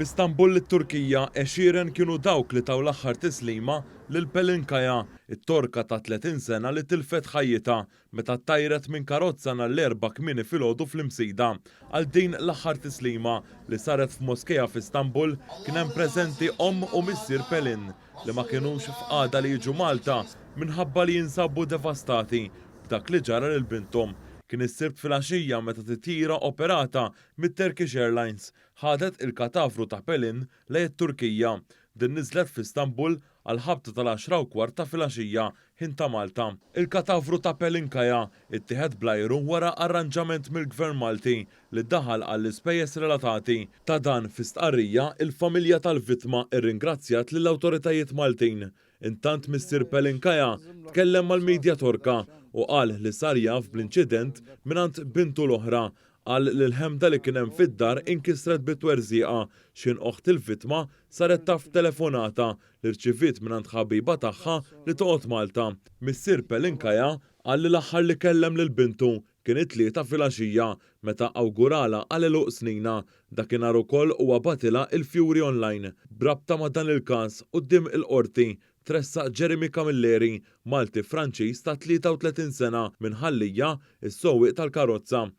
F'Istanbul it-Turkija, għexieren kienu dawk li taw l-aħħar tislima lil Pelin Kaya, it-Torka ta' 30 sena li tilfet ħajjitha meta ttajret minn karozza nhar l-Erbgħa kmieni filgħodu fl-Imsida. Għal din l-aħħar tislima, li saret f'moskea f'Istanbul, kien hemm preżenti omm u missier Pelin, li ma kinux f'qagħda li jiġu Malta minħabba li jinsabu devastati b'dak li ġara lil binthom. Kien is-Sibt filgħaxija meta titjira operata mit-Turkish Airlines ħadet il-katavru ta' Pelin lejn it-Turkija. Din niżlet f'Istanbul għall-ħabta tal-10:15 ta' filgħaxija, ħin ta' Malta. Il-katavru ta' Pelin Kaya ittieħed bl-ajru wara arranġament mill-Gvern Malti li daħal għall-ispejjeż relatati. Ta' dan, fi stqarrija, il-familja tal-vittma rringrazzjat lill-awtoritajiet Maltin. Intant missier Pelin Kaya tkellem mal-media Torka u qal li sar jaf bl-inċident mingħand bintu l-oħra Qal li l-ħemda li kien hemm fid-dar inkisret bi twerżieqa x'ħin oħt il-vittma saret taf b'telefonata li rċiviet mingħand ħabiba tagħha li toqgħod Malta. Missier Pelin Kaya qal li l-aħħar li kellem lil bintu kien it-Tlieta filgħaxija meta awguralha għal għeluq sninha. Dakinhar ukoll huwa bagħtilha il-fjuri online. B'rabta ma' dan il-każ, quddiem il-Qorti, tressaq Jeremy Camilleri, Malti Franċiż ta' 33 sena minn Ħal Lija, is-sewwieq tal-karozza.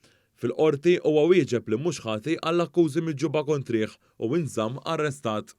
Fil-Qorti huwa wieġeb li mhux ħati għall-akkużi miġjuba kontrih u inżamm arrestat.